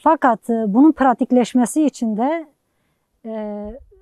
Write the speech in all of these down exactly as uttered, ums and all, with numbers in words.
Fakat e, bunun pratikleşmesi için de e,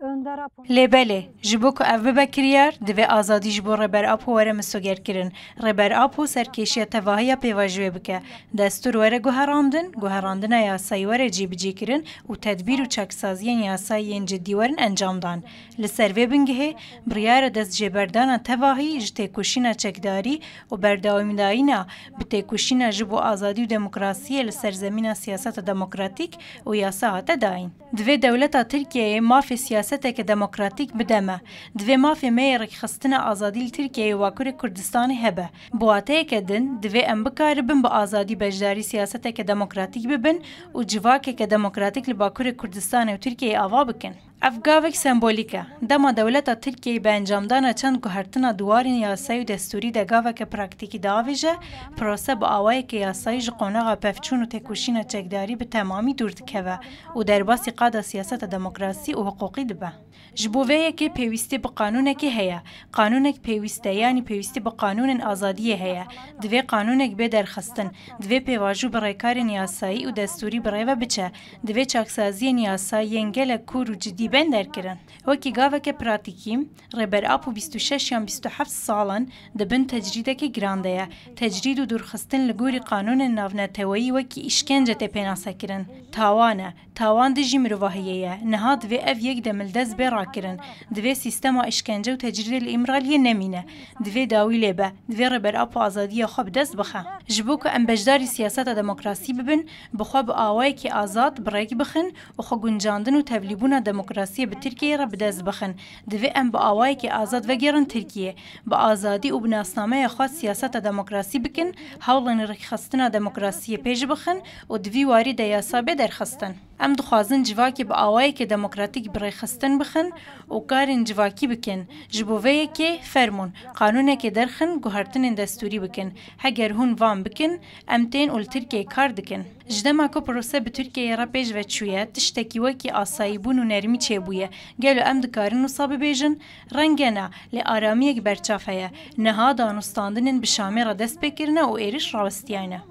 Önder Apo Lê belê, ji bo ku ev bibe kiryar, divê azadî ji bo Rêber Apo were misogerkirin. Rêber Apo serkêşiya tevahiya pêvajoyê bike. Destûr were guherandin, guherandina yasayî were cîbicîkirin û tedbîr û çaksaziyên yasayî yên cidî werin encamdan. Li ser vê bingehê, biryara destjêberdana tevahî ji têkoşîna çekdarî û berdewamîdayîna bi têkoşîna ji bo azadî û demokrasiyê li ser zemîna siyaseta demokratîk û yasa hate dayîn. Divê dewleta Tirkiyeyê mafê siyaseteke demokratîk bide me. Divê mafê me yê rêkxistina azadî li Tirkiyeyê û Bakurê Kurdistanê hebe. Bi wateyeke din, divê em bikaribin bi azadî beşdarî siyaseteke demokratîk bibin û civakeke demokratîk li Bakurê Kurdistanê û Tirkiyeyê ava bikin. Ev gavek sembolîk e. Dema dewleta Tirkiyeyê bi encamdana çend guhertina di warên yasayî û destûrî de gaveke praktîkî diavêje, prose bi awayeke yasayî ji qonaxa pevçûn û têkoşîna çekdarî bi temamî dûr dikeve û derbasî qada siyaseta demokrasî û hiqûqî dibe. Ji bo vê yekê pêwîstî bi qanûnekê heye. Qanûnek pêwîst e, yanî pêwîstî bi qanûnên azadiyê heye. Divê qanûnek bê derxistin. Divê pêvajo bi rêkarên yasayî û destûrî bi rê ve biçe. Divê çaksaziyên yasayî yên gelek kûr û cidî bên derkirin. Wekî gaveke pratîkî, Rêber Apo bîst û şeş yan bîst û heft salan di bin tecrîdeke giran de ye. Tecrîd û dûrxistin li gorî qanûnên navneteweyî wekî îşkence tê pênasekirin. Tawan e. Tawan dijî mirovahiyê ye. Niha divê ev yek demildest bê rakirin. Divê sîstema îşkence û tecrîdê li Îmraliyê nemîne. Divê dawî lê be. Divê Rêber Apo azadiya xwe bi dest bixe. Ji bo ku em beşdarî siyaseta demokrasî bibin, bi xwe bi awayekî azad bi rêk bixin û xwe guncandin û tevlîbûna demokrasiyê bi Tirkiyeyê re bi dest bixin. Divê em bi awayekî azad vegêrin Tirkiyê. Bi azadî û bi nasnameya xwe siyaseta demokrasî bikin, hewlên rêkxistina demokrasiyê pêş bixin û di vî warî de yasa bê derxistin. Em dixwazin civakê bi awayekê demokratîk bi rêxistin bixin û karên civakî bikin. Ji bo vê yekê, fermûn, qanûnekê derxin, guhertinên destûrî bikin. Heger hûn van bikin, em tên û li Tirkiyeyê kar dikin. Ji dema ku prose bi Tirkiyeyê re pêş ve çûye, tiştekî wekî asayîbûn û nermî çêbûye. Gelo em dikarin wisa bibêjin? Renge na, lê aramiyek berçav heye. Niha danûstandinên bi Şamê re dest pê kirine û êrîş rawestiyayne.